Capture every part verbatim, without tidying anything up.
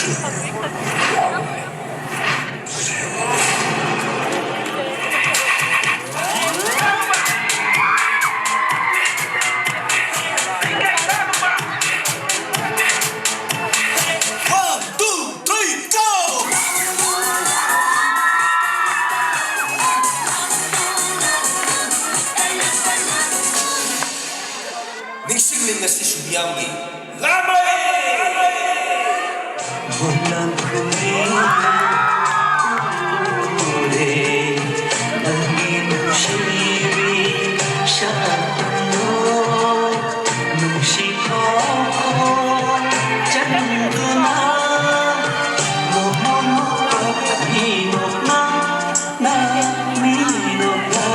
One, two, three, go! ꯅꯤꯡꯁꯤꯡꯂꯤ ꯉꯁꯤꯁꯨ ꯃꯤꯌꯥꯝꯒꯤ ꯂꯥꯟꯃꯩ! ꯅꯪꯒꯤ ꯅꯨꯡꯁꯤꯕꯤ ꯁꯛꯇꯝꯗꯣ ꯅꯨꯡꯁꯤ ꯈꯣꯡꯆꯠꯇꯨꯅ ꯃꯣꯃꯣꯟ ꯃꯣꯃꯣꯟ ꯃꯤꯅꯣꯛꯅ ꯃꯤꯅꯣꯛꯅ꯫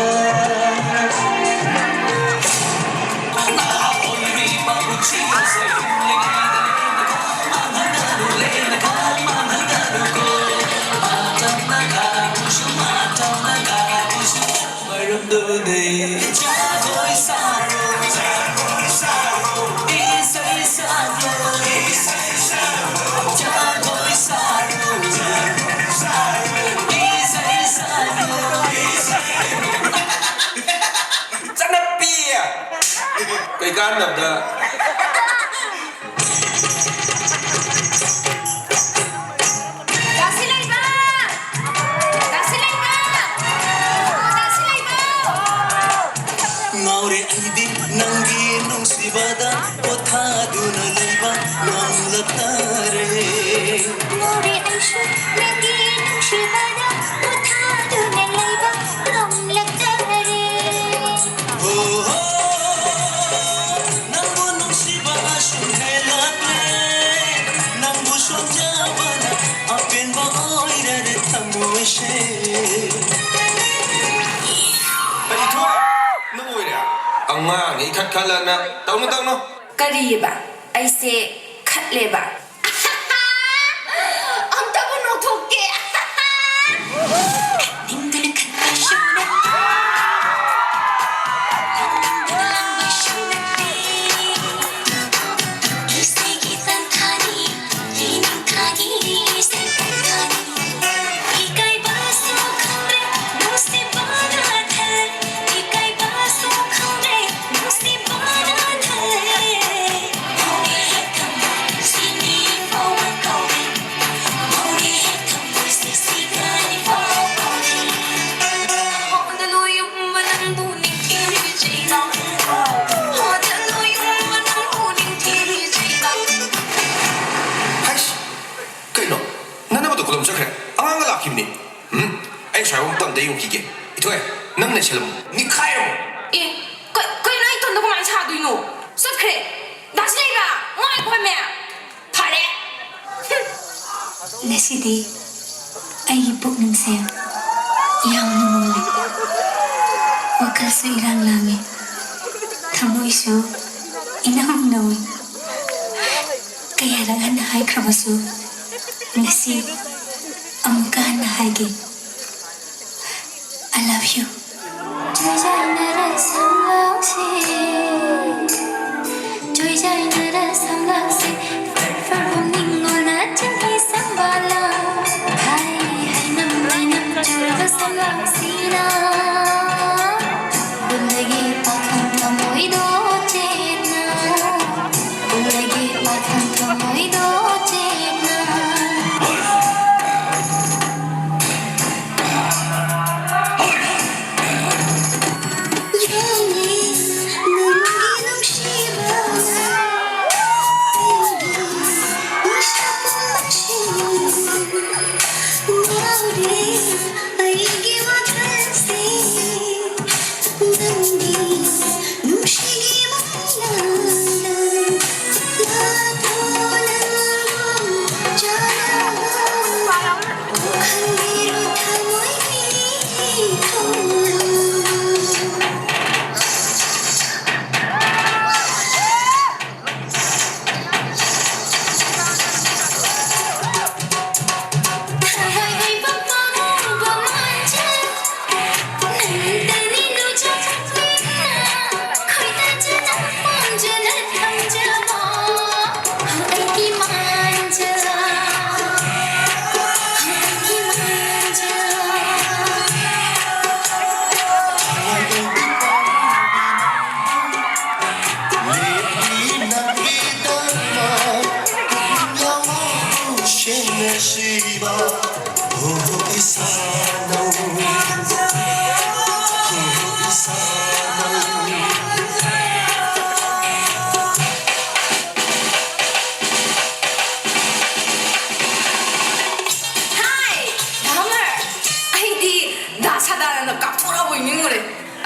ꯃꯔꯝꯗꯨꯅꯦ꯫ ꯖꯒꯣꯏ ꯁꯥꯔꯣ, ꯏꯁꯩ ꯁꯛꯂꯣ, ꯖꯒꯣꯏ ꯁꯥꯔꯣ, ꯏꯁꯩ ꯁꯛꯂꯣ꯫ ꯆꯠꯅꯄꯤ! ꯀꯩ ꯀꯥꯟꯗꯕꯗ꯫ ꯗꯥ ꯁꯤꯂꯩꯃ! ꯗꯥ ꯁꯤꯂꯩꯃ! ꯗꯥ ꯁꯤꯂꯩꯃ! ꯉꯥꯎꯔꯦ ꯑꯩꯗꯤ ꯅꯪꯒꯤ ꯅꯨꯡꯁꯤꯕꯗ ꯄꯣꯊꯥꯗꯨꯅ ꯂꯩꯕ ꯉꯝꯂꯛꯇꯔꯦ꯫ ꯉꯥꯎꯔꯦ ꯑꯩꯁꯨ ꯅꯪꯒꯤ ꯅꯨꯡꯁꯤꯕꯗ ꯄꯣꯊꯥꯗꯨꯅ ꯂꯩꯕ ꯉꯝꯂꯛꯇꯔꯦ꯫ ꯅꯪꯕꯨ ꯅꯨꯡꯁꯤꯕ ꯑꯁꯨꯝ ꯍꯦꯜꯂꯛꯂꯦ꯫ ꯅꯪꯕꯨ ꯁꯣꯟꯖꯕꯅ ꯑꯄꯦꯟꯕ ꯑꯣꯏꯔꯔꯦ ꯊꯃꯣꯏꯁꯦ꯫ ꯀꯔꯤ ꯊꯣꯛꯑꯦ? ꯅꯪ ꯑꯣꯏꯔꯦ? ꯑꯉꯥꯡꯅꯤ ꯏꯈꯠ ꯈꯠꯂꯅ꯫ ꯇꯧꯅꯨ, ꯇꯧꯅꯨ꯫ ꯀꯔꯤꯑꯕ? ꯑꯩꯁꯦ ꯈꯠꯂꯦꯕ? ꯑꯝꯇꯕꯨ ꯅꯣꯛꯊꯣꯛꯀꯦ꯫ ꯅꯤꯡꯗꯨꯅ ꯈꯟꯕꯁꯨ ꯅꯠꯇꯦ꯫ ꯅꯤꯡꯗꯨꯅ ꯂꯥꯡꯕꯁꯨ ꯅꯠꯇꯦ꯫ ꯏꯁꯩꯒꯤ ꯇꯥꯟꯊꯥꯅꯤ, ꯏꯅꯤꯡꯊꯥꯒꯤ ꯆꯠꯈ꯭ꯔꯦ꯫ ꯑꯉꯥꯡꯒ ꯂꯥꯛꯈꯤꯕꯅꯤ꯫ ꯎꯝ, ꯑꯩ ꯁ꯭ꯋꯥꯏꯐꯥꯎ ꯇꯝꯗ ꯌꯣꯡꯈꯤꯒꯦ꯫ ꯏꯊꯣꯏ, ꯅꯪ ꯅꯩꯁꯜꯂꯝꯃꯨ꯫ ꯅꯤꯛꯈꯥꯏꯔꯝꯃꯨ꯫ ꯑꯦ, ꯀ-, ꯀꯩꯅꯣ ꯑꯩ ꯏꯇꯣꯝꯗ ꯀꯃꯥꯏꯅ ꯁꯥꯗꯣꯏꯅꯣ? ꯆꯠꯈ꯭ꯔꯦ꯫ ꯗꯥ ꯁꯤꯂꯩꯃ, ꯉꯥꯏꯈꯣꯃꯦ꯫ ꯐꯔꯦ꯫ ꯍꯨꯝ꯫ ꯉꯁꯤꯗꯤ ꯑꯩꯒꯤ ꯄꯨꯛꯅꯤꯡꯁꯦ ꯌꯥꯝꯅ ꯃꯨꯜꯂꯦ꯫ ꯋꯥꯈꯜꯁꯨ ꯏꯂꯥꯡ ꯂꯥꯡꯉꯦ꯫ ꯊꯃꯣꯏꯁꯨ ꯏꯅꯧ ꯅꯧꯏ꯫ ꯀꯌꯥꯔꯛ ꯍꯟꯅ ꯍꯥꯏꯈ꯭ꯔꯕꯁꯨ ꯉꯁꯤ ꯑꯃꯨꯛꯀ ꯍꯟꯅ ꯍꯥꯏꯒꯦ꯫ I love you. ꯆꯣꯏꯖꯥꯏꯅꯔ ꯁꯝꯂꯥꯡꯁꯤ, ꯆꯣꯏꯖꯥꯏꯅꯔ ꯁꯝꯂꯥꯡꯁꯤ, ꯐꯔ ꯐꯔ ꯍꯨꯝꯅꯤꯡꯉꯣꯅ ꯆꯤꯡꯍꯤ ꯁꯝꯕꯥꯂꯥ꯫ ꯍꯥꯏ ꯍꯥꯏꯅꯝ ꯍꯥꯏꯅꯝ ꯆꯨꯔꯕ ꯁꯝꯂꯥꯡꯁꯤꯅ, ꯄꯨꯜꯂꯒꯦ ꯄꯥꯈꯪ ꯊꯃꯣꯏꯗꯣ ꯆꯦꯠꯅ, ꯄꯨꯜꯂꯒꯦ ꯄꯥꯈꯪ ꯊꯃꯣꯏꯗꯣ ꯆꯦꯠꯅ꯫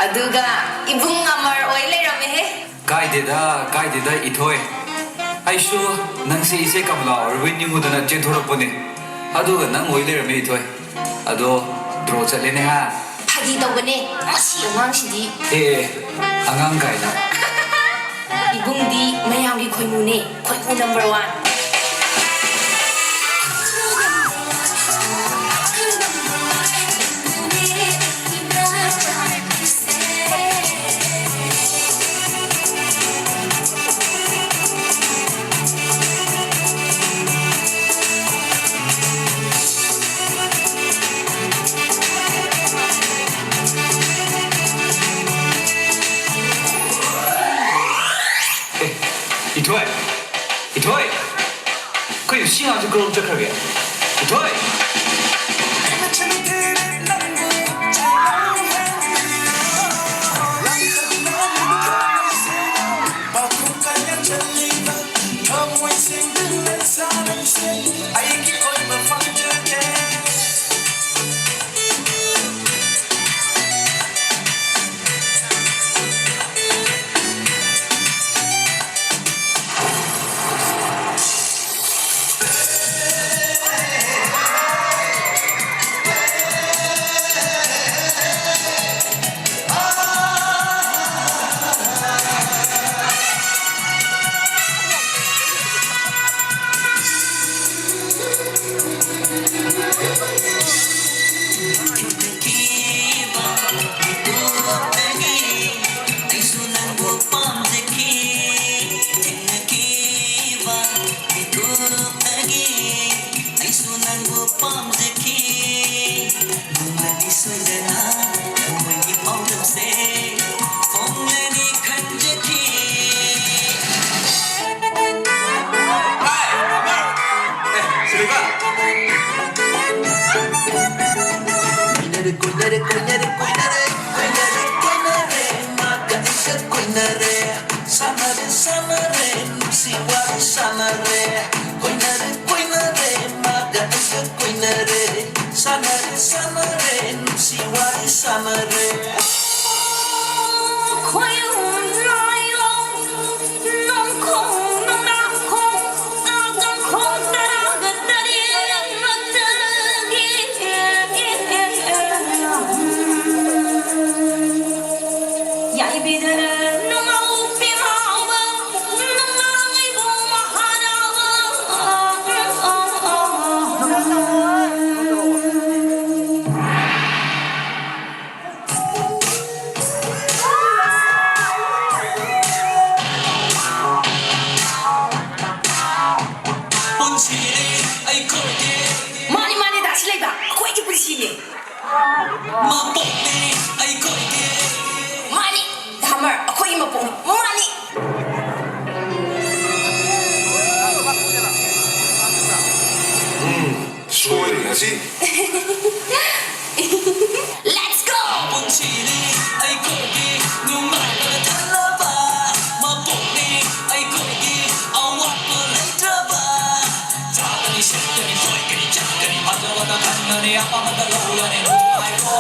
ꯑꯗꯨꯒ ꯏꯕꯨꯡ ꯑꯃꯔ ꯑꯣꯏ ꯂꯩꯔꯝꯃꯦꯍꯦ꯫ ꯀꯥꯏꯗꯦꯗ, ꯀꯥꯏꯗꯦꯗ, ꯏꯊꯣꯏ꯫ ꯑꯩꯁꯨ ꯅꯪꯁꯦ ꯏꯆꯦ ꯀꯃꯂꯥ ꯑꯣꯏꯔꯕꯣꯏ ꯅꯤꯡꯉꯨꯗꯅ ꯆꯦꯟꯊꯣꯔꯛꯄꯅꯦ꯫ ꯑꯗꯨꯒ ꯅꯪ ꯑꯣꯏ ꯂꯩꯔꯝꯃꯦ, ꯏꯊꯣꯏ꯫ ꯑꯗꯣ ꯗ꯭ꯔꯣ ꯆꯠꯂꯦꯅꯦ, ꯍꯥ? ꯐꯥꯒꯤ ꯇꯧꯕꯅꯦ, ꯃꯁꯤ ꯑꯉꯥꯡꯁꯤꯗꯤ꯫ ꯑꯦ, ꯑꯦ, ꯑꯉꯥꯡ ꯀꯥꯏꯅ꯫ ꯏꯕꯨꯡꯗꯤ ꯃꯌꯥꯝꯒꯤ ꯈꯣꯏꯃꯨꯅꯦ, ꯈꯣꯏꯃꯨ ꯅꯝꯕꯔ ꯋꯥꯟ꯫ ꯑꯦ, ꯏꯊꯣꯏ! ꯏꯊꯣꯏ! ꯀꯩꯅꯣ, ꯁꯤ ꯑꯉꯥꯡꯁꯦ ꯀꯔꯣꯝ ꯆꯠꯈ꯭ꯔꯒꯦ? ꯏꯊꯣꯏ! ꯀꯣꯏꯅꯔꯦ, ꯀꯣꯏꯅꯔꯦ, ꯀꯣꯏꯅꯔꯦ, ꯀꯣꯏꯅꯔꯦ, ꯀꯣꯏꯅꯔꯦ, ꯃꯥꯒ ꯑꯩꯒ ꯀꯣꯏꯅꯔꯦ꯫ ꯁꯥꯟꯅꯔꯦ, ꯁꯥꯟꯅꯔꯦ, ꯅꯨꯡꯁꯤ ꯋꯥꯔꯤ ꯁꯥꯟꯅꯔꯦ꯫ ꯀꯣꯏꯅꯔꯦ, ꯀꯣꯏꯅꯔꯦ, ꯃꯥꯒ ꯑꯩꯒ ꯀꯣꯏꯅꯔꯦ꯫ ꯁꯥꯟꯅꯔꯦ, ꯁꯥꯟꯅꯔꯦ, ꯅꯨꯡꯁꯤ ꯋꯥꯔꯤ ꯁꯥꯟꯅꯔꯦ꯫ ꯑꯩꯈꯣꯏꯒꯤ ꯃꯥꯅꯤ, ꯃꯥꯅꯤ, ꯗꯥ ꯁꯤꯂꯩꯕ, ꯑꯩꯈꯣꯏꯒꯤ ꯄꯨꯟꯁꯤꯅꯤ꯫ ꯃꯄꯣꯛꯅꯤ ꯑꯩꯈꯣꯏꯒꯤ꯫ ꯃꯥꯅꯤ, ꯙꯥꯃꯔ, ꯑꯩꯈꯣꯏꯒꯤ ꯃꯄꯣꯛꯅꯤ꯫ ꯃꯥꯅꯤ꯫ ꯎꯝ, ꯁꯣꯏꯔꯦ ꯉꯁꯤ꯫ Let's go! ꯄꯨꯟꯁꯤꯅꯤ ꯑꯩꯈꯣꯏꯒꯤ ꯅꯨꯡꯉꯥꯏꯕꯅ ꯊꯜꯂꯕ, ꯃꯄꯣꯛꯅꯤ ꯑꯩꯈꯣꯏꯒꯤ ꯑꯋꯥꯠꯄ ꯂꯩꯇ꯭ꯔꯕ꯫ ꯆꯥꯒꯅꯤ, ꯁꯦꯠꯀꯅꯤ, ꯀꯣꯏꯒꯅꯤ, ꯆꯠꯀꯅꯤ, ꯐꯖꯕꯗ ꯈꯟꯒꯅꯤ, ꯑꯄꯥꯝꯕꯗ ꯂꯧꯔꯅꯤ, ꯅꯨꯡꯉꯥꯏꯕ